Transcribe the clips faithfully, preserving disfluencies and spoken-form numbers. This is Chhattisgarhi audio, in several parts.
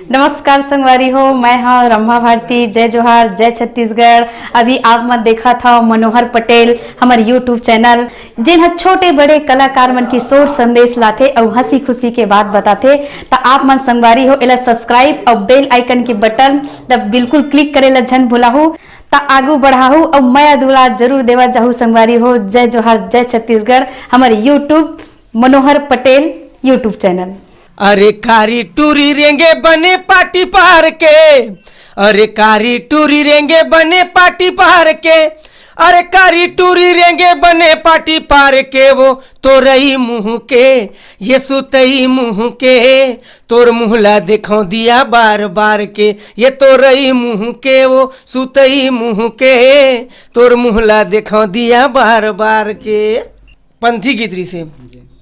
नमस्कार संगवारी हो, मैं हव रंभा भारती। जय जोहार, जय छत्तीसगढ़। अभी आप मन देखत हव मनोहर पटेल, हमर YouTube चैनल, जेन ह छोटे बड़े कलाकार मन के सोच संदेश लाथे अउ हंसी खुशी के बात बताथे। त आप मन संगवारी हो, एला सब्सक्राइब अउ बेल आइकन के बटन ल बिल्कुल क्लिक करे ल झन भुलाहू। त आगू बढ़ाहू अउ मया दुलार जरूर देवा जाहू संगवारी हो। जय जोहार, जय छत्तीसगढ़। हमर YouTube Manohar Patel YouTube channel. अरे कारी टूरी रेंगे बने पाटी पार के, अरे कारी टूरी रेंगे बने पाटी पार के, अरे कारी टूरी रेंगे बने पाटी पार के, वो तोरई मुँह के, ये सुतई मुँह के, तोर मुँह ला देखौं दिया बार बार के, ये तोरई मुँह के, वो सुतई मुँह के, तोर मुँह ला देखौं दिया बार बार के। पंथी गीत रिहिसे,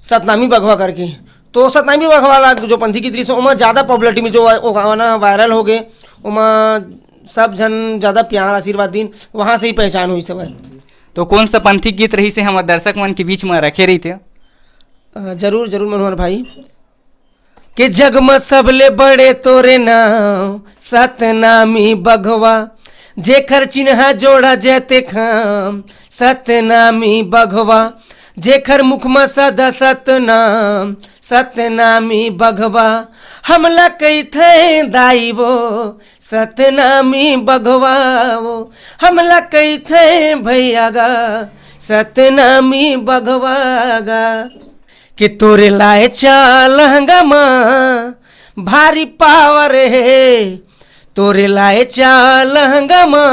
सतनामी बघवा करके। तो सतनामी बघवा ला जो पंथी गीत रिहिसे, ओमा ज्यादा पॉपुलैरिटी मिल, जो वो गाना वायरल हो गे, ओमा सब झन ज्यादा प्यार आशीर्वाद दिन, वहाँ से ही पहचान होइस हवय। तो कौन सा पंथी गीत रिहिसे हमर दर्शक मन के बीच में रखे रहिते? अ, जरूर, जरूर मनोहर भाई। के जग म सबले बड़े तोरे नाव सतनामी बघवा, जेखर चिन्हा जोड़ा जय तेखाम सतनामी बघवा, जेखर मुख म सदा सतनाम सतनामी बघवा। हमला कहिथे दाई वो सतनामी बघवा वो, हमला कहिथे भैया गा सतनामी बघवा गा। के तोरे लाए चा लहंगा मा भारी पावर हे, तोरे लाए चा लहंगा मा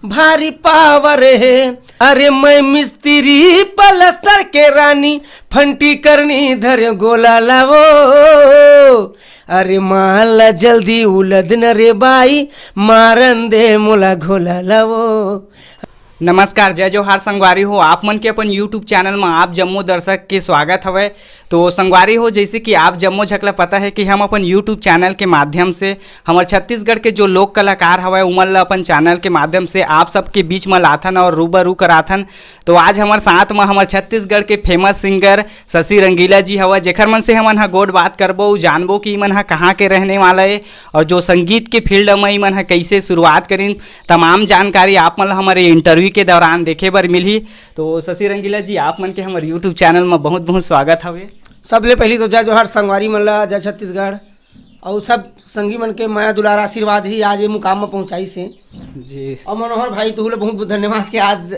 भारी पावर हे। अरे मैं मिस्त्री पलस्तर के रानी, फंटी करनी धर गोला लावो। अरे माला जल्दी उलद न रे बाई, मारन दे मोला घोला लावो। नमस्कार, जय जोहार संगवारी हो। आप मन के अपन YouTube चैनल में आप जम्मो दर्शक के स्वागत हवय। तो संगवारी हो, जैसे कि आप जम्मो झकला पता है कि हम अपन YouTube चैनल के माध्यम से हमर छत्तीसगढ़ के जो लोक कलाकार हवय, उमन ला अपन चैनल के माध्यम से आप सबके बीच में लाथन और रूबरू कराथन। तो आज हमर साथ में हमर छत्तीसगढ़ के फेमस सिंगर शशि रंगीला जी हवय, जेखर मन से हमन ह गोठ बात करबो, जानबो कि इमन ह कहाँ के रहने वाला है और जो संगीत के फील्ड में इमन ह कैसे शुरुआत करिन, तमाम जानकारी आप मन ल हमर इंटरव्यू के दौरान देखे बर मिलही। तो शशि रंगीला जी, आप मन के हमर YouTube चैनल में बहुत बहुत स्वागत हवे। सबले पहली तो जय जोहार संगवारी मन ला, जय छत्तीसगढ़। और सब संगी मन के मया दुलार आशीर्वाद ही आज ये मुकाम में पहुंचाई से। जी। और मनोहर भाई, तुहू ला बहुत बहुत धन्यवाद कि आज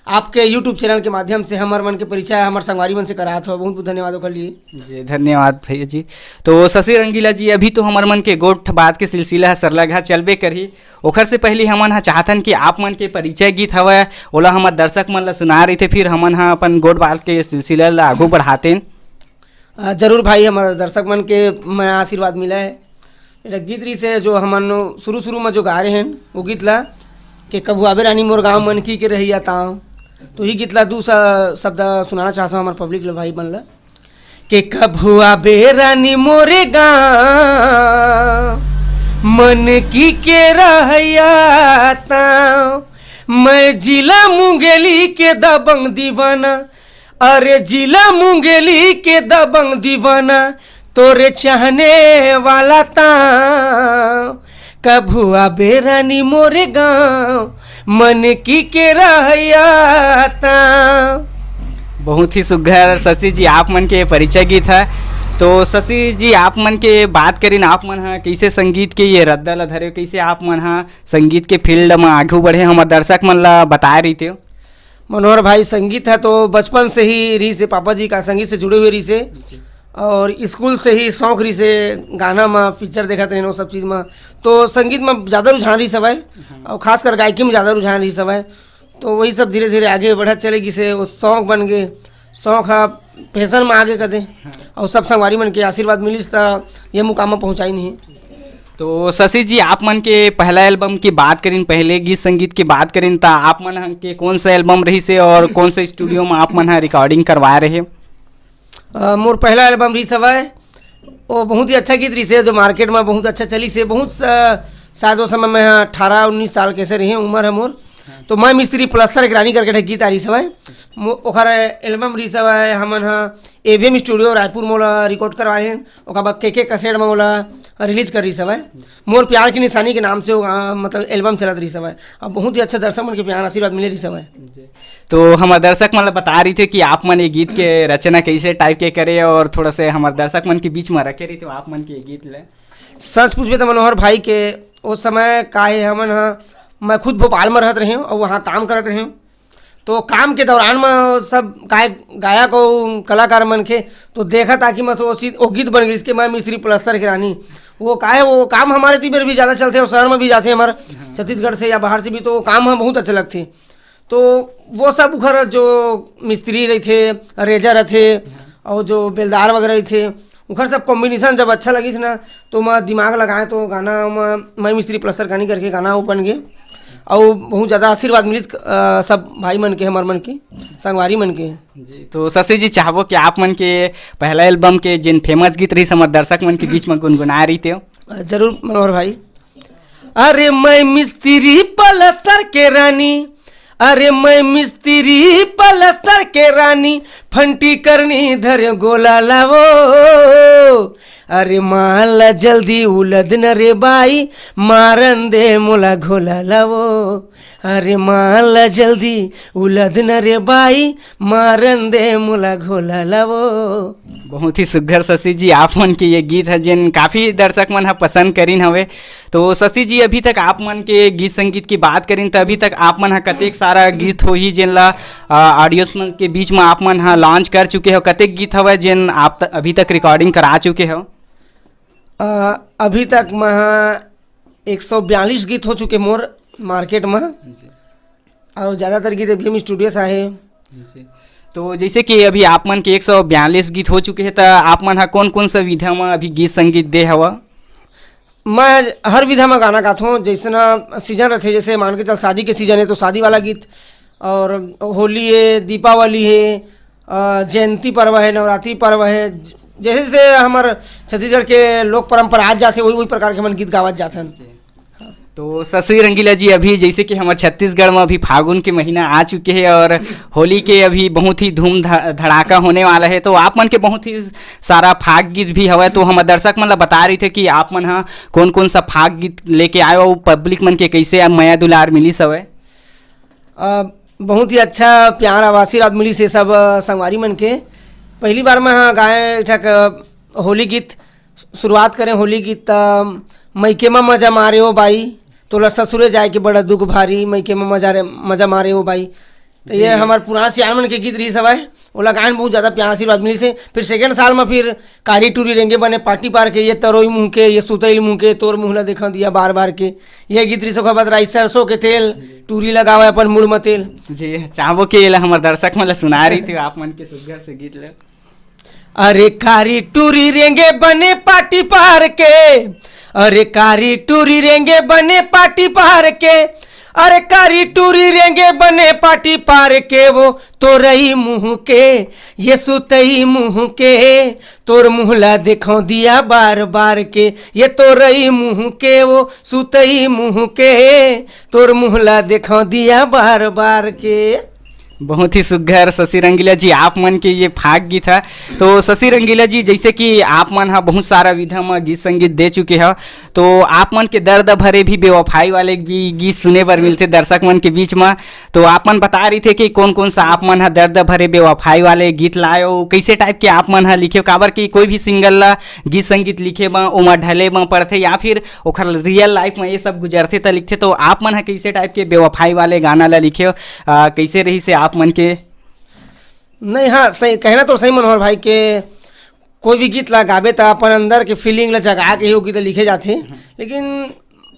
आपके YouTube चैनल के माध्यम से हमर मन के परिचय हमर संगवारी मन से करात हो। बहुत बहुत धन्यवाद ओकर लिए। जी, धन्यवाद भैया जी। तो शशि रंगीला जी, अभी तो हमर मन के गोठ बात के सिलसिला ह सरलग ह चलबे करही। ओखर से पहले हमन ह चाहथन कि आप मन के परिचय गीत हवय, ओला हमर दर्शक मन ल सुना रहिथे, फिर हमन ह अपन गोठ बात के सिलसिला ल आगू बढ़ातेन। अ, जरूर भाई, हमर दर्शक मन के मैं आशीर्वाद मिला है। एक गीत रिहिसे जो हमन शुरू शुरू में जो गा रहे हैं, वो गीत ला, के कभू आबे रानी मोर गाँव मन की के रहिया ताव। तो ही गीत ला दू सा-, शब्द सुनाना चाहता हूँ हमारे पब्लिक ला, भाई मन ला। के कभू आबे रानी मोरे गाँव, मन की के रहया ताव। मैं जिला मुंगेली के दबंग दीवाना, अरे जिला मुंगेली के दबंग दीवाना, तोरे चाहने वाला ताव। कभू आबे रानी मोरे गाँव, मन की के रहया ताव। बहुत ही सुघर शशि जी आप मन के परिचय गीत है। तो शशि जी, आप मन के बात करिन, आप मन ह कैसे संगीत के ये रद्दा ला धरे, कैसे आप मन ह संगीत के फील्ड में आगू बढ़े, हमर दर्शक मन ला बताए रहिते हो। मनोहर भाई, संगीत है तो बचपन से ही रिहिसे, पापा जी का संगीत से जुड़े हुए रिहिसे, और स्कूल से ही शौक रिहिसे, गाना में, पिक्चर देखत रहिन, वो सब चीज़ में। तो संगीत में ज़्यादा रुझान रिहिस हवय, और खासकर गायकी में ज़्यादा रुझान रिहिस हवय। तो वही सब धीरे धीरे आगे बढ़त चले गिसे, वो शौक बन गे, शौक ह पैशन में आगे कर दे, और सब संगवारी मन के आशीर्वाद मिलिस त ये मुकाम में पहुँचाई नहीं। तो शशि जी, आप मन के पहला एल्बम की बात करिन, पहले गीत संगीत की बात करिन, त आप मन ह के कौन सा एल्बम रहिसे और कौन से स्टूडियो में आप मन ह रिकॉर्डिंग करवाए रहे? अ, मोर पहला एल्बम रिहिस हवय, वो बहुत ही अच्छा गीत रिहिसे, जो मार्केट में बहुत अच्छा चलिसे। बहुत सा-, शायद वो समय मैं अठारह उन्नीस साल कैसे रहे उम्र है मोर। तो मैं मिस्त्री पलस्तर के रानी करके एक गीत आ रहिस हवय, मो-, ओखर एल्बम रहिस हवय, हमन ह एवीएम स्टूडियो रायपुर म ओला रिकॉर्ड करवाए हन, ओकर बाद केके कैसेट म ओला रिलीज कर रहिस हवय। मोर प्यार की निशानी के नाम से वो, आ, मतलब एल्बम चलत रहिस हवय, अब बहुत ही अच्छा दर्शक मन के प्यार आशीर्वाद मिले रहिस हवय। जी। तो हमर दर्शक मन ल बता रहिथे कि आप मन ये गीत के रचना कैसे टाइप के करे और थोड़ा से हमर दर्शक मन के बीच म रखे रहिथे आप मन के ये गीत ल। सच पूछबे त मनोहर भाई के, ओ समय का हे, हमन ह, मैं खुद भोपाल म रहत रहेंव अउ वहाँ काम करत रहेंव। तो काम के दौरान म सब काय गायक अउ कलाकार मन के तो देखत आ कि बस वो चीज, वो गीत बन गइस के मैं मिस्त्री पलस्तर के रानी। वो का हे, वो काम हमर एती बर भी ज्यादा चलथे अउ शहर म भी जाथे हमर, हाँ। छत्तीसगढ़ से या बाहर से भी, तो वो काम ह बहुत अच्छा लगथे। तो वो सब उखर जो मिस्त्री रहिथे, रेजा रहिथे, हाँ। अउ जो बेलदार वगैरह रहिथे, उखर सब कॉम्बिनेशन जब अच्छा लगिस ना, तो मैं दिमाग लगाए तो गाना म-, मैं मिस्त्री पलस्तर के रानी करके गाना वो बन गे, अउ बहुत ज्यादा आशीर्वाद मिलिस, अ, सब भाई मन के, हमर मन के, संगवारी मन के। जी, तो शशि जी, चाहबो कि आप मन के पहला एल्बम के जिन फेमस गीत रहिस, हमर दर्शक मन के बीच म गुनगुनाए रहितेव। जरूर मनोहर भाई। अरे मैं मिस्त्री पलस्तर के रानी, अरे मैं मिस्त्री पलस्तर के रानी, फंटी करनी धर गोला लावो। अरे माला जल्दी उलद न रे बाई, मारन दे मोला घोला लावो। अरे माला जल्दी उलद न रे बाई, मारन दे मोला घोला लावो। बहुत ही सुघर शशि जी, आप मन के ये गीत है, जेन काफी दर्शक मन ह पसंद करिन हवे। तो शशि जी, अभी तक आप मन के गीत संगीत की बात करिन, तो अभी तक आप मन ह कतेक सारा गीत होही, जेन ला, अ, ऑडियंस मन के बीच में आप मन ह लॉन्च कर चुके हो? कतेक गीत हवे, जेन आप त-, अभी तक रिकॉर्डिंग करा चुके हो? अ, अभी तक मैं एक सौ बयालीस गीत हो चुके मोर मार्केट में। जी। अउ ज्यादातर गीत अभी हम स्टूडियो से आए। जी। तो जैसे कि अभी आप मन के एक सौ बयालीस गीत हो चुके हैं, तो आप मन ह कौन-कौन सा विधा में अभी गीत संगीत दे हवा? मैं हर विधा में गाना गात हूँ, जैसे ना सीजन रहते, जैसे मान के चल शादी के सीजन है तो शादी वाला गीत, और होली है, दीपावली है, अ, जयंती पर्व है, नवरात्रि पर्व है, ज-, जैसे जैसे हमार छत्तीसगढ़ के लोक परंपरा आज जाते वही वही प्रकार के मन गीत गावत जाते हैं। जी। तो शशि रंगीला जी, अभी जैसे कि हमर छत्तीसगढ़ में अभी फागुन के महीना आ चुके हैं और होली के अभी बहुत ही धूम ध-, धड़ाका होने वाला है, तो आप मन के बहुत ही सारा फाग गीत भी हवय, तो हमर दर्शक मन ला बता रही थे कि आप मन ह कौन कौन सा फाग गीत लेके आए हो, पब्लिक मन के कैसे मया दुलार मिलिस हवय? अ, बहुत ही अच्छा प्यार आशीर्वाद मिलिस हे सब, अ, संगवारी मन के। पहली बार मैं ह गाए एक ठक, अ, होली गीत, शुरुआत करें होली गीत, त मइके म मजा मारे ओ बाई, तोला ससुरे जाए के बड़ा दुख भारी, मइके म मजा रे, मजा मारे ओ बाई। तो जी, ये जी। हमार पुराना सियान मन के गीत रही सब है, ओला गायन बहुत ज्यादा प्यार आशीर्वाद मिलिस हे। फिर सेकंड साल में फिर कारी टूरी रेंगे बने पार्टी पार के, ये तरोई मुंह के, ये सुतैल मुंह के, तोर मुंह ला देखा दिया बार बार के, ये गीत रही सब। ओकर बाद राई सरसों के तेल, टूरी लगावे अपन मुड़ में तेल। जी, चाहबो के एला हमर दर्शक मन ला सुना रही थी, आप मन के सुघर से गीत ले। अरे कारी टूरी रेंगे बने पाटी पार के, अरे कारी टूरी रेंगे बने पाटी पार के, अरे कारी टूरी रेंगे बने पाटी पार के, वो तोरई मुंह के, ये सुतई मुंह के, तोर मुंह ला देखो दिया बार बार के, ये तोरई मुंह के, वो सुतई मुंह के, तोर मुंह ला देखो दिया बार बार के। बहुत ही सुघर शशि रंगीला जी, आप मन के ये फाग गीत है। तो शशि रंगीला जी, जैसे कि आप मन हा बहुत सारा विधा में गीत संगीत दे चुके हो, तो आप मन के दर्द भरे भी बेवफाई वाले भी गीत सुने बर मिलते दर्शक मन के बीच में। तो आप मन बता रही थे कि कौन कौन सा आप मन हा दर्द भरे बेवफाई वाले गीत लाए हो, कैसे टाइप के आप मन हा लिखे हो, काबर कि कोई भी सिंगर ला गीत संगीत लिखे में ओमा ढले में पड़थे या फिर ओखर रियल लाइफ में ये सब गुजरथे त लिखथे। तो आप मन ह कैसे टाइप के बेवफाई वाले गाना ला लिखे हो, आ, कैसे रही से आप मन के? नहीं, हाँ, सही कहना तो सही मनोहर भाई के, कोई भी गीत ला गाबे त अपन अंदर के फीलिंग ला जगा के ही वो गीत लिखे जाथे। लेकिन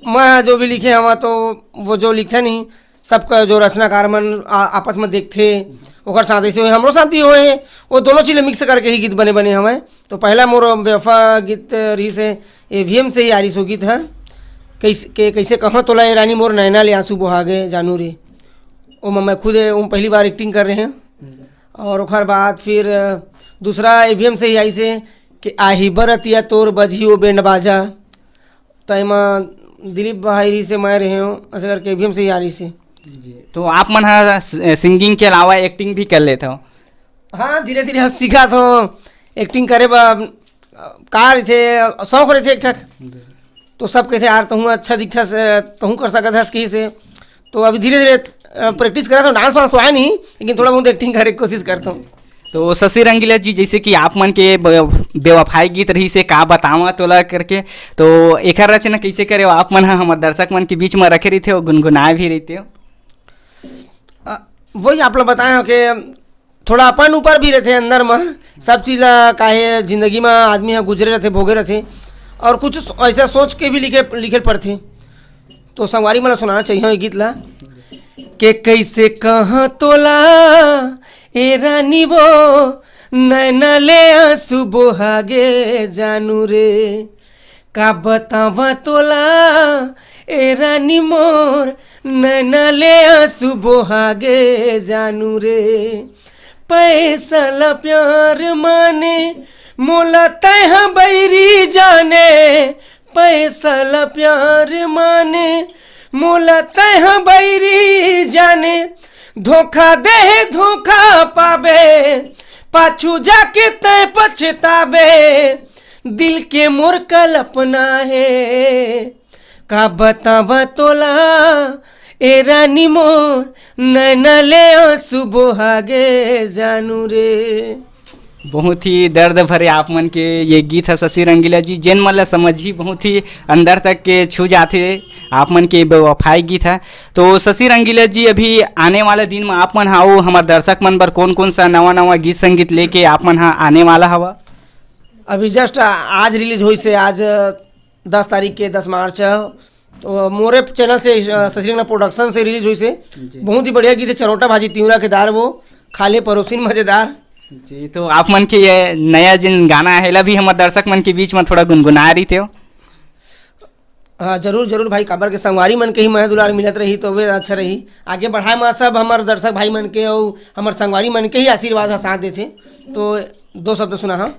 मैं जो भी लिखे हवा तो वो जो लिखथे नहीं, सबका जो रचनाकार मन आ-, आपस में देखथे, ओकर साथ ऐसे होए, हमरो साथ भी होए हे। वो दोनों चीज मिक्स करके ही गीत बने बने हवय। तो पहला मोर बेवफा गीत रही से एवीएम से ही आरिस वो गीत है, कैसे के, कैसे कहाँ तोला ए रानी मोर नैना ले आंसू बोहा गए जानू रे। ओमा मैं खुद, ओम पहली बार एक्टिंग कर रहे हैं। और ओकर बाद फिर दूसरा एवीएम से ही आई से कि आही बरतिया तोर बजी वो बैंड बाजा। त एमा दिलीप भाई रही से मैं रहे हूँ, ऐसे करके एवीएम से ही आ रही से। जी, तो आप मन ह स-, सिंगिंग के अलावा एक्टिंग भी कर लेते हो? हाँ, धीरे-धीरे ह सीखत हों, एक्टिंग करे बर, अ, का रहिथे, शौक रहिथे एक ठक। जी। तो सब कहिथे, "यार, तहूँ अच्छा दिखथस, अ, तहूँ कर सकत हस," कहिसे। तो अभी धीरे-धीरे, अ, प्रैक्टिस करत हों, डांस वांस तो आय नहीं, लेकिन थोड़ा बहुत एक्टिंग करे के कोशिश करत हों। तो शशि रंगीला जी, जैसे कि आप मन के ब-, बेवफाई गीत रहिसे, का बतावं तोला करके, तो एकर रचना कैसे करे हो आप मन ह, हमर दर्शक मन के बीच में रखे रहिथे अउ गुनगुनाए भी रहिथे हो? अ, वही आप लोग बताए हो कि थोड़ा अपन ऊपर भी रहिथे अंदर में, सब चीज ला काहे जिंदगी में आदमी ह गुजरे रहिथे, भोगे रहिथे, और कुछ ऐसा सोच के भी लिखे, लिखे पड़थे। तो संगवारी मन ला सुनाना चाहिए ये गीत ला। के कैसे कहाँ तोला, ए रानी वो, नैना ले आंसू बोहागे जानू रे। का बतावा तोला, ए रानी मोर, नैना ले आंसू बोहागे जानू रे। पैसा ला प्यार माने, मोला तैहा बैरी जाने। पैसा ला प्यार माने, मोला तैहा बैरी जाने। धोखा दे, धोखा पाबे, पाछू जाके तै पछताबे। दिल के मोर कल्पना हे, का बतावा तोला, ए रानी मोर, नैना ले आंसू बोहागे जानू रे। बहुत ही दर्द भरे आप मन के ये गीत है शशि रंगीला जी, जेन मन ला समझही बहुत ही अंदर तक के छू जाथे आप मन के बेवफाई गीत है। तो शशि रंगीला जी, अभी आने वाला दिन में आप मन हा अउ हमर दर्शक मन बर कौन कौन सा नवा नवा गीत संगीत लेके आप मन हा आने वाला हवा? अभी जस्ट आज रिलीज होइस हे, आज दस तारीख के, दस मार्च, तो मोरे चैनल से, अ, शशि रंगीला प्रोडक्शन से रिलीज होइस हे। जी। बहुत ही बढ़िया गीत है, चरोटा भाजी तिवरा के दार वो, खा ले परोसिन मजेदार। जी, तो आप मन के ये नया जिन गाना है, एला भी हमर दर्शक मन के बीच में थोड़ा गुनगुना रहिथे हो। हाँ, जरूर, जरूर भाई, काबर के संगवारी मन के ही मया दुलार मिलत रही, तो वे अच्छा रही। आगे बढ़ाए में सब हमर दर्शक भाई मन के अउ हमर संगवारी मन के ही आशीर्वाद ह साथ देथे। तो दो शब्द सुना, हाँ।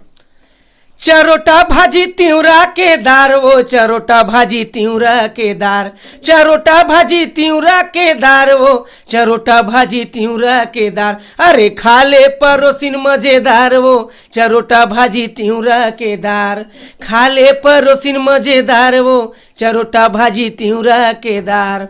चरोटा भाजी तिवरा के दार, वो चरोटा भाजी तिवरा के दार, चरोटा भाजी तिवरा के दार, वो चरोटा भाजी तिवरा के दार। अरे खा ले परोसिन मजेदार, वो चरोटा भाजी तिवरा के दार, खा ले परोसिन मजेदार, वो चरोटा भाजी तिवरा के दार।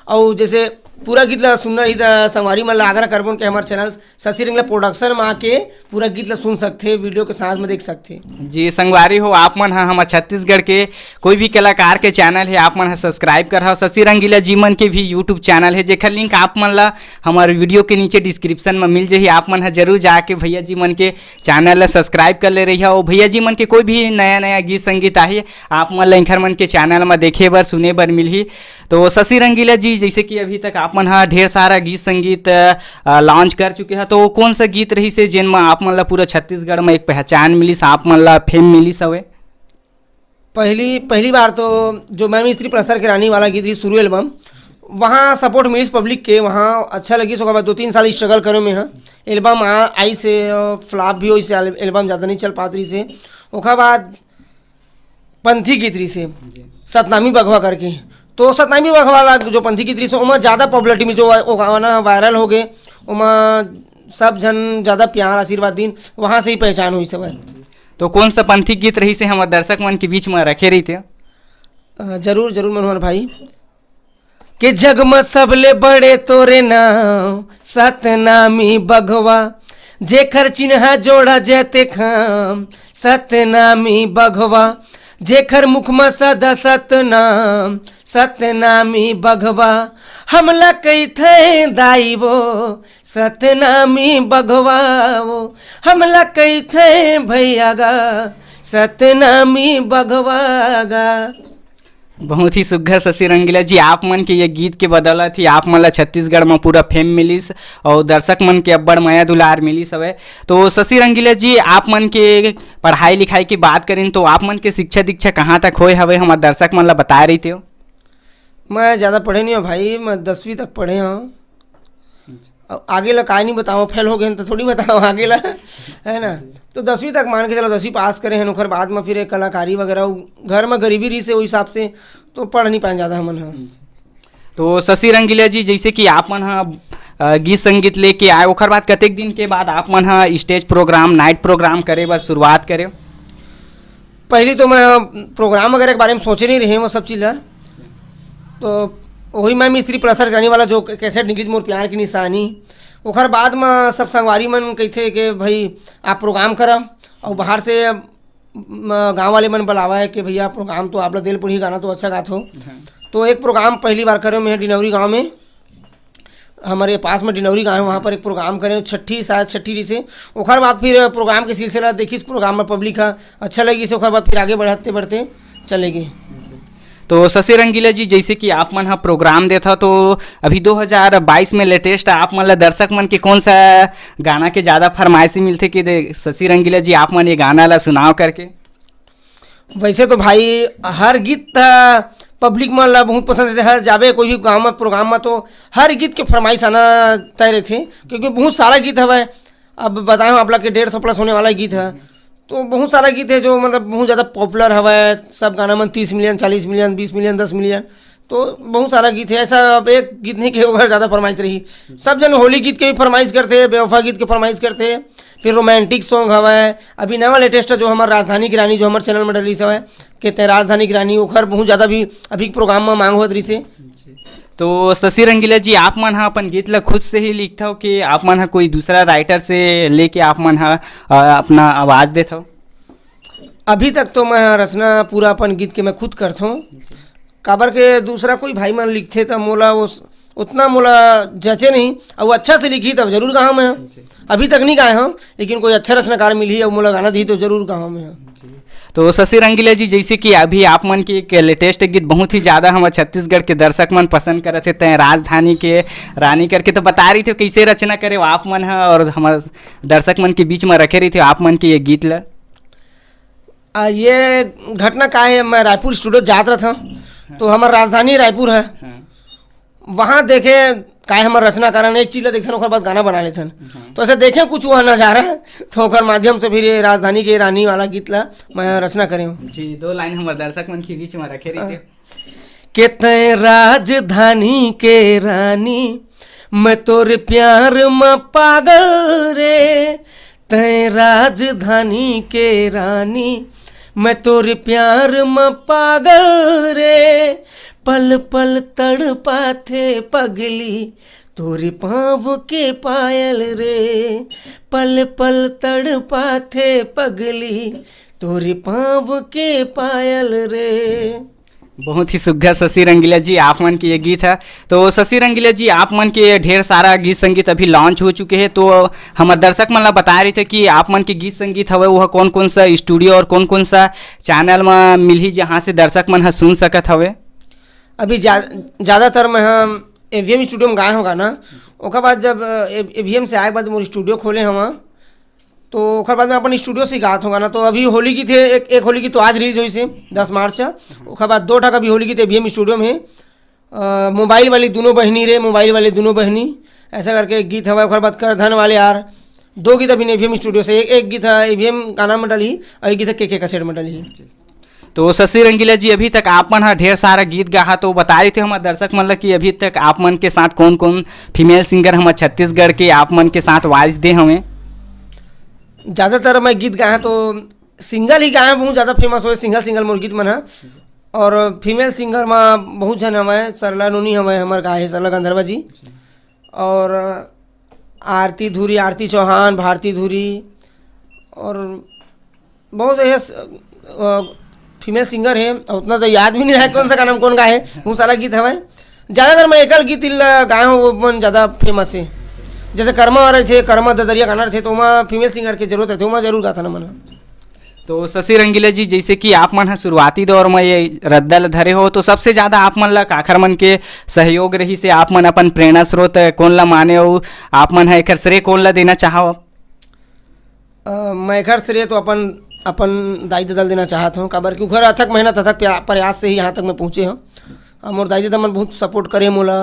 अउ जैसे पूरा गीत ला सुनना रही त संगवारी मन ला आग्रह करबोन कि हमर चैनल शशि रंगीला प्रोडक्शन में आके पूरा गीत ला सुन सकथे, वीडियो के साथ में देख सकथे। जी संगवारी हो, आप मन ह हमर छत्तीसगढ़ के कोई भी कलाकार के चैनल है, आप मन ह सब्सक्राइब करहा। शशि रंगीला जी मन के भी यूट्यूब चैनल है, जेकर लिंक आप मन ला हमर वीडियो के नीचे डिस्क्रिप्शन में मिल जाही। आप मन ह जरूर जाके भैया जी मन के चैनल ला सब्सक्राइब कर ले रहिहा। अउ भैया जी मन के कोई भी नया नया गीत संगीत आही, आप मन ला इंखर मन के चैनल में देखे बर, सुने बर मिलही। तो शशि रंगीला जी, जैसे कि अभी तक आप मन ह ढेर सारा गीत संगीत, अ, लॉन्च कर चुके ह, तो कौन सा गीत रहिसे जेन म आप मन ला पूरा छत्तीसगढ़ में एक पहचान मिलिस, आप मन ला फेम मिलिस हवे? पहली, पहली बार तो जो मैं मिस्त्री पलस्तर के रानी वाला गीत रही शुरू एल्बम, वहाँ सपोर्ट मिलिस पब्लिक के, वहाँ अच्छा लगिस। ओकर बाद दो तीन साल स्ट्रगल करे में ह, एल्बम आ, आइस हे, फ्लॉप भी होइस हे, एल्बम ज़्यादा नहीं चल पात रहिस हे। ओकर बाद पंथी गीत रहिस हे, जी। सतनामी बघवा करके। तो सतनामी बघवा ला जो पंथी गीत रहिस हे, ओमा ज़्यादा पॉपुलैरिटी मिलिस, ओ, ओ गाना वायरल हो गे, ओमा सब झन ज़्यादा प्यार आशीर्वाद दिन, वहाँ से ही पहचान होइस हवय। तो कौन सा पंथी गीत रहिसे हमर दर्शक मन के बीच में रखे रहिते? अ, जरूर, जरूर मनोहर भाई। के जग म सबले बड़े तोरे नाम सतनामी बघवा, जेखर चिन्हा जोड़ा जैते खाम सतनामी बघवा, जेखर मुख म सदा सतनाम सतनामी बघवा, हमला कहिथे दाई वो सतनामी बघवा वो, हमला कहिथे भैया गा सतनामी बघवा गा। बहुत ही सुग्घर शशि रंगीला जी, आप मन के ये गीत के बदौलत ही आप मन ला छत्तीसगढ़ में पूरा फेम मिलिस और दर्शक मन के अब्बड़ मया दुलार मिलिस हवे। तो शशि रंगीला जी, आप मन के पढ़ाई लिखाई की बात करें तो आप मन के शिक्षा दीक्षा कहाँ तक होए हवे, हमर दर्शक मन ला बताए रहिते हो। मैं ज़्यादा पढ़े नहीं हूँ भाई, मैं दसवीं तक पढ़े हूँ। अब आगे ला काय नहीं बताओ, फेल हो गए तो थोड़ी बताओ आगे ला, है ना? तो दसवीं तक मान के चलो, दसवीं पास करे हैं, ओकर बाद में फिर एक कलाकारी वगैरह, उ घर में गरीबी रही से, वो हिसाब से तो पढ़ नहीं पाए ज़्यादा हमन ह। तो शशि रंगीला जी, जैसे कि आप मन ह, अ, गीत संगीत लेके आए, ओखर बाद कतेक दिन के बाद आप मन ह stage program, night program करे बर शुरुआत करे? पहली तो मैं प्रोग्राम वगैरह के बारे में सोचे नहीं रहे, वो सब चीज़ ला। तो वही मैं मिस्त्री प्लसर करने वाला जो कैसेट निकली मोर प्यार की निशानी, ओखर बाद में सब संगवारी मन कहते कि भाई आप प्रोग्राम करा, और बाहर से म, गांव वाले मन बुलावा है कि भैया प्रोग्राम तो आप ला देल पड़ी, गाना तो अच्छा गात हो। हाँ। तो एक प्रोग्राम पहली बार करे मैं डिनौरी गांव में, हमारे पास में डिनौरी गांव है, वहाँ पर एक प्रोग्राम करे, छठी, शायद छठी जी से। ओखर बाद फिर प्रोग्राम के सिलसिला देखिस, प्रोग्राम में पब्लिक है अच्छा लगी से, ओखर बाद फिर आगे बढ़ते बढ़ते चले गए। तो शशि रंगीला जी, जैसे कि आप मन ह प्रोग्राम देत हव, तो अभी दो हज़ार बाईस में लेटेस्ट आप मन ला दर्शक मन के कौन सा गाना के ज़्यादा फरमाइशी मिलथे कि दे, शशि रंगीला जी, आप मन ये गाना ला सुनाव करके? वैसे तो भाई, हर गीत ह पब्लिक मन ला बहुत पसंद आथे। हर जाबे कोई भी गाँव में प्रोग्राम में तो हर गीत के फरमाइश आना तय रहथे, क्योंकि बहुत सारा गीत हवय। अब बताए हूँ आप लोग के डेढ़ सौ प्लस होने वाला गीत है, तो बहुत सारा गीत है जो मतलब बहुत ज़्यादा पॉपुलर हवय। सब गाना मन तीस मिलियन, चालीस मिलियन, बीस मिलियन, दस मिलियन, तो बहुत सारा गीत है। ऐसा अब एक गीत नहीं कि ओकर ज़्यादा फरमाइश रही। सब जन होली गीत के भी फरमाइश करते हैं, बेवफा गीत के फरमाइश करते हैं, फिर रोमांटिक सॉन्ग हवय। अभी नवा लेटेस्ट जो हमार राजधानी की रानी जो हमारे चैनल में डली हवय, कहते हैं राजधानी की रानी, ओखर बहुत ज़्यादा भी अभी प्रोग्राम में मांग होत रही से। तो शशि रंगीला जी, आप मन ह अपन गीत ला खुद से ही लिखथव कि आप मन ह कोई दूसरा राइटर से लेके आप मन ह, अ, अपना आवाज़ देथव? अभी तक तो मैं रचना पूरा अपन गीत के मैं खुद करथों, काबर के दूसरा कोई भाई मन लिखथे त मोला वो स-, उतना मोला जचे नहीं, और वो अच्छा से लिखी तब जरूर गाहूँ मैं। अभी तक नहीं गाए हूँ, लेकिन कोई अच्छा रचनाकार मिली और मोला गाना दी तो जरूर गाहूँ मैं। तो शशि रंगीला जी, जैसे कि अभी आप मन के एक लेटेस्ट गीत बहुत ही ज़्यादा हमर छत्तीसगढ़ के दर्शक मन पसंद करत हे, तैं राजधानी के रानी करके, तो बता रही थे कैसे रचना करे हो आप मन ह और हमर दर्शक मन के बीच में रखे रही थे आप मन के ये गीत ला। आ, ये घटना का है, मैं रायपुर स्टूडियो जात रहता हूँ, तो हमार राजधानी रायपुर है। हाँ। वहाँ देखे, काय हमर रचना करन, एक चीज ला देखथन, ओकर बाद गाना बना लेथन। हाँ। तो ऐसे देखे कुछ वहाँ नजारा, तो ओकर माध्यम से फिर ये राजधानी के रानी वाला गीत ला मैं रचना करे हूँ। जी, दो लाइन हमर दर्शक मन के बीच में रखे रहिते। हाँ। के तैं राजधानी के रानी, मैं तोर प्यार म पागल रे। तैं राजधानी के रानी, मैं तोर प्यार म पागल रे। पल पल तड़पाथे पगली, तोरे पाँव के पायल रे। पल पल तड़पाथे पगली, तोरे पाँव के पायल रे। बहुत ही सुघर शशि रंगीला जी, आप मन के ये गीत है। तो शशि रंगीला जी, आप मन के ढेर सारा गीत संगीत अभी लॉन्च हो चुके हैं, तो हमर दर्शक मन ला बताए रहिते कि आप मन के गीत संगीत हवे, वो कौन कौन सा स्टूडियो और कौन कौन सा चैनल में मिलही, जहाँ से दर्शक मन ह सुन सकत हवे? अभी जा-, ज़्यादातर मैं हम एवीएम स्टूडियो में गाए हों गाना। ओकर बाद जब, अ, ए-, एवीएम से आए के बाद मोर स्टूडियो खोले हवं, तो ओकर बाद मैं अपन स्टूडियो से गात हों गाना। तो अभी होली गीत है, एक, एक होली गीत तो आज रिलीज होइस हे, दस मार्च से। ओकर बाद दो ठक अभी होली गीत एवीएम स्टूडियो में है। अ, मोबाइल वाली दोनों बहनी रे, मोबाइल वाली दोनों बहनी, ऐसा करके एक गीत हवय। ओकर बाद करधन वाले यार, दो गीत अभी एवीएम स्टूडियो से, एक, एक गीत है एवीएम गाना में डली और एक गीत है केके कैसेट में डली। तो शशि रंगीला जी, अभी तक आप मन ह ढेर सारा गीत गाहा, तो बता रही थे हमर दर्शक मन ल कि अभी तक आप मन के साथ कौन कौन फीमेल सिंगर हमर छत्तीसगढ़ के आप मन के साथ वॉइस दे हवे? ज़्यादातर मैं गीत गाए हूँ तो सिंगल ही गाए हूँ, बहुत ज़्यादा फेमस होए सिंगल सिंगल मोर गीत मन ह। और फीमेल सिंगर में बहुत झन हवय, सरला नोनी हवय हमर गाए हे, सरला गंधर्वा जी। और आरती धुरी, आरती चौहान, भारती धुरी, और बहुत ऐसे, अ, फीमेल सिंगर है, उतना तो याद भी नहीं रहा कौन सा गाना में कौन गाए है, बहुत सारा गीत हवय। ज़्यादातर मैं एकल गीत ल गाए हूँ, वो मन ज़्यादा फेमस है। जैसे कर्मा वाला थे, कर्मा ददरिया गाना थे, तो वहाँ फीमेल सिंगर की जरूरत है, तो वहाँ जरूर गाता ना मन। तो शशि रंगीला जी, जैसे कि आप मन ह शुरुआती दौर में ये रद्दा ल धरे हो, तो सबसे ज़्यादा आप मन ला काखर मन के सहयोग रही से आप मन अपन प्रेरणा स्रोत कौन ला माने हो, आप मन ह एकर श्रेय कौन ला देना चाहो? अ, मैं एखर श्रेय तो अपन, अपन दाई ददा ल देना चाहत हूँ, काबर कि उखर अथक मेहनत, अथक प्या-, प्रयास से ही यहाँ तक मैं पहुँचे हूँ। और मोर दाई ददा मन बहुत सपोर्ट करे मोला,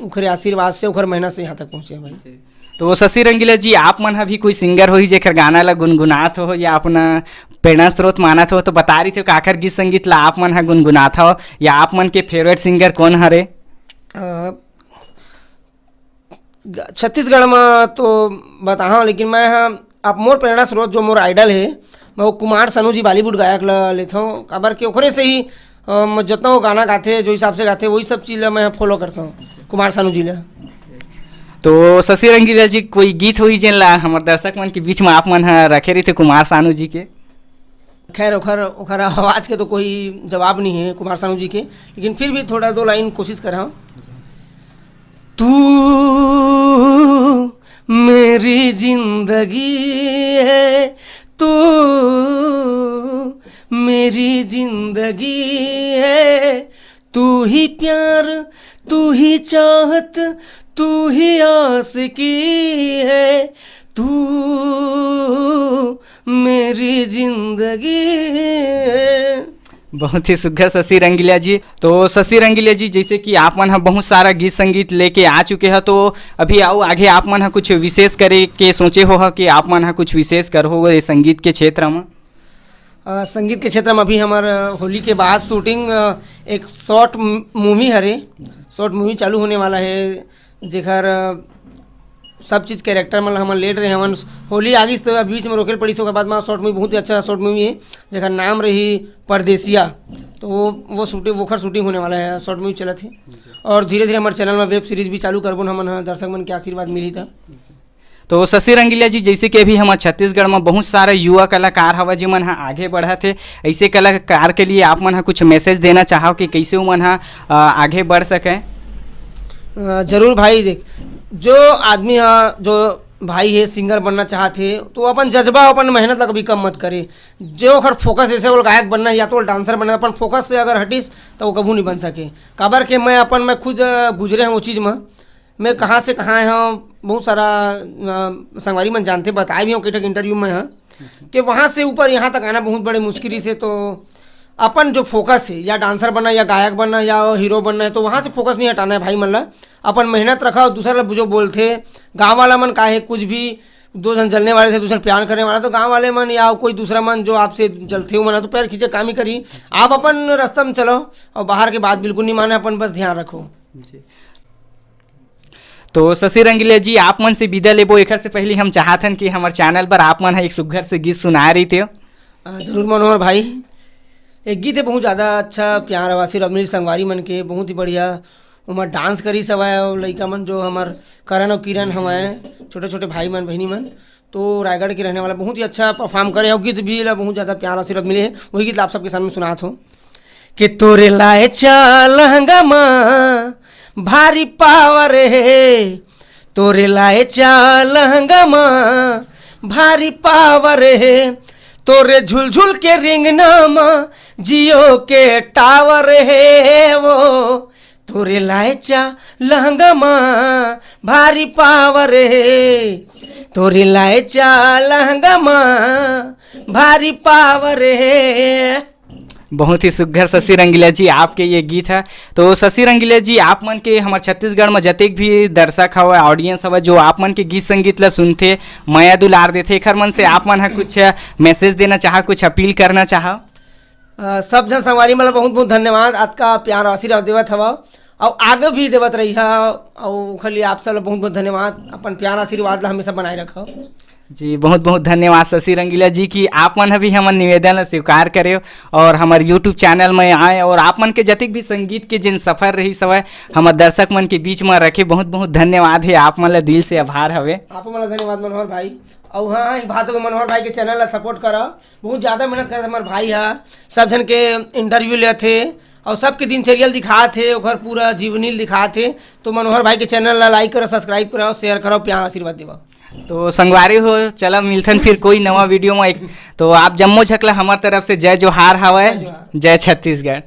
उखरे आशीर्वाद से, उखर मेहनत से यहाँ तक पहुँचे हूँ भाई। जी। तो शशि रंगीला जी, आप मन ह भी कोई सिंगर होही जेकर गाना ला गुनगुनात हो या अपना प्रेरणा स्रोत मानत हो, तो बता रही थे काखर गीत संगीत ला आप मन ह गुनगुनात हो या आप मन के फेवरेट सिंगर कौन हरे? अ, ग-, छत्तीसगढ़ म तो बताहूँ, लेकिन मैं ह, आप मोर प्रेरणा स्रोत जो मोर idol हे, मैं वो कुमार सानू जी बॉलीवुड गायक ल लेथों, काबर के ओकरे से ही, अ, म-, जतना वो गाना गाथे, जो हिसाब से गाथे, वही सब चीज़ ल मैं follow करथों, कुमार सानू जी ल। तो शशि रंगीला जी, कोई गीत होही जेन ला हमर दर्शक मन के बीच में आप मन ह रखे रहिथे कुमार सानू जी के? खैर, ओखर, ओखर आवाज़ के तो कोई जवाब नहीं है कुमार सानू जी के, लेकिन फिर भी थोड़ा दो लाइन कोशिश कर रहा हूँ। तू मेरी जिंदगी है, तू मेरी जिंदगी है, तू ही प्यार, तू ही चाहत, तू ही आशिकी है, तू मेरी जिंदगी है। बहुत ही सुघर शशि रंगीला जी। तो शशि रंगीला जी, जैसे कि आप मन ह बहुत सारा गीत संगीत लेके आ चुके ह, तो अभी आओ आगे आप मन ह कुछ विशेष करे के सोचे हो ह कि आप मन ह कुछ विशेष करहो ये संगीत के क्षेत्र में? अ, संगीत के क्षेत्र में अभी हमर, अ, होली के बाद shooting, अ, एक short म-, movie हरे, short movie चालू होने वाला है, जेकर, अ, सब चीज़ character मन ल हमन लेट रहे हवन। होली आ गिस तो अब बीच में रोके ल पड़िस, ओकर बाद में short movie, बहुत ही अच्छा short movie है, जेकर नाम रही परदेसिया। तो वो, वो shooting, वोखर shooting होने वाला है, short movie चलत है। और धीरे-धीरे हमर channel में web series भी चालू करबो न हमन ह, दर्शक मन के आशीर्वाद मिली त। तो शशि रंगीला जी, जैसे कि अभी हमर छत्तीसगढ़ में बहुत सारा युवा कलाकार हवय, जेमन ह आगे बढ़त हे, ऐसे कलाकार के लिए आप मन ह कुछ message देना चाहव कि कैसे उमन ह, अ, आगे बढ़ सके? अ, जरूर भाई, देख, जो आदमी ह, जो भाई हे, singer बनना चाहत हे, तो अपन जज्बा, अपन मेहनत ला कभी कम मत करे। जो ओकर focus, जैसे वो गायक बनना है या तो वो dancer बनना है, अपन focus से अगर हटिस, तो वो कभू नहीं बन सके। काबर के मैं अपन, मैं खुद, अ, गुजरे हूँ वो चीज़ में। मैं कहाँ से कहाँ आए हूँ, बहुत सारा, अ, संगवारी मन जानते, बताए भी हूँ कई ठक interview में, हाँ, कि वहाँ से ऊपर यहाँ तक आना बहुत बड़े मुश्किल से। तो अपन जो focus है, या dancer बनना, या गायक बनना, या hero बनना है, तो वहाँ से focus नहीं हटाना है भाई मन ला। अपन मेहनत रखा, दूसरा ला जो बोलथे, गाँव वाला मन का है, कुछ भी दो झन जलने वाले थे, दूसरा प्यार करने वाला, तो गाँव वाले मन या कोई दूसरा मन जो आपसे जलथे, वो मन तो पैर खींचे काम ही करी। आप अपन रास्ता में चलो और बाहर के बात बिल्कुल नहीं माने, अपन बस ध्यान रखो। जी। तो शशि रंगीला जी, आप मन से विदा लेबो, एखर से पहले हम चाहत हन कि हमर channel पर आप मन ह एक सुघर से गीत सुनाए रहिते हो। अ, जरूर मनोहर भाई, एक गीत है बहुत ज़्यादा अच्छा, प्यार आशीर्वाद मिली संगवारी मन के, बहुत ही बढ़िया। ओमा dance करिस हवय, अउ लइका मन जो हमर करण अउ किरण हवय, छोटे-छोटे भाई मन, बहिनी मन, तो रायगढ़ के रहने वाला, बहुत ही अच्छा perform करे हे, अउ गीत भी ला बहुत ज़्यादा प्यार आशीर्वाद मिले हे। वही गीत ला आप सबके सामने सुनात हो कि तोरे लाए चा लहंगा मा भारी power हे, तोरे लाए चा लहंगा मा भारी power हे, तोरे झुलझुल के रिंगना मा जियो के tower हे वो, तोरे लाए चा लहंगा मा भारी power हे, तोरे लाए चा लहंगा मा भारी power हे। बहुत ही सुघर शशि रंगीला जी आपके ये गीत है। तो शशि रंगीला जी, आप मन के हमर छत्तीसगढ़ में जतेक भी दर्शक हवय, audience हवय, जो आप मन के गीत संगीत ला सुनथे, मया दुलार देथे, एखर मन से आप मन ह कुछ message देना चाहा, कुछ अपील करना चाहा? अ, सब झन संगवारी मन ला बहुत बहुत धन्यवाद, अतका प्यार आशीर्वाद देवत हवव, अउ आगे भी देवत रहिहा, अउ ओखर लिए आप सब ला बहुत बहुत धन्यवाद। अपन प्यार आशीर्वाद ला हमेशा बनाए रखव। जी, बहुत बहुत धन्यवाद शशि रंगीला जी कि आप मन ह भी हमर निवेदन ला स्वीकार करे और हमर YouTube channel में आए और आप मन के जतिक भी संगीत के जिन सफर रही सवय, हमर दर्शक मन के बीच में रखे। बहुत बहुत धन्यवाद हे, आप मन ला दिल से आभार हवे। आप मन ला धन्यवाद मनोहर भाई। अउ हाँ, एक बात मनोहर भाई के channel ला support करा, बहुत ज़्यादा मेहनत करत हमर भाई हा, सब झन के interview लेत हे और सबके दिनचर्या ल दिखात हे, ओकर पूरा जीवनी ल दिखात हे। तो मनोहर भाई के channel ला like करो, subscribe करो, share करो, प्यार आशीर्वाद देवा। तो संगवारी हो, चला मिलथन फिर कोई नवा video में। एक तो आप जम्मो झकला हमर तरफ से जय जोहार हवय, जय जोहार। जय छत्तीसगढ़।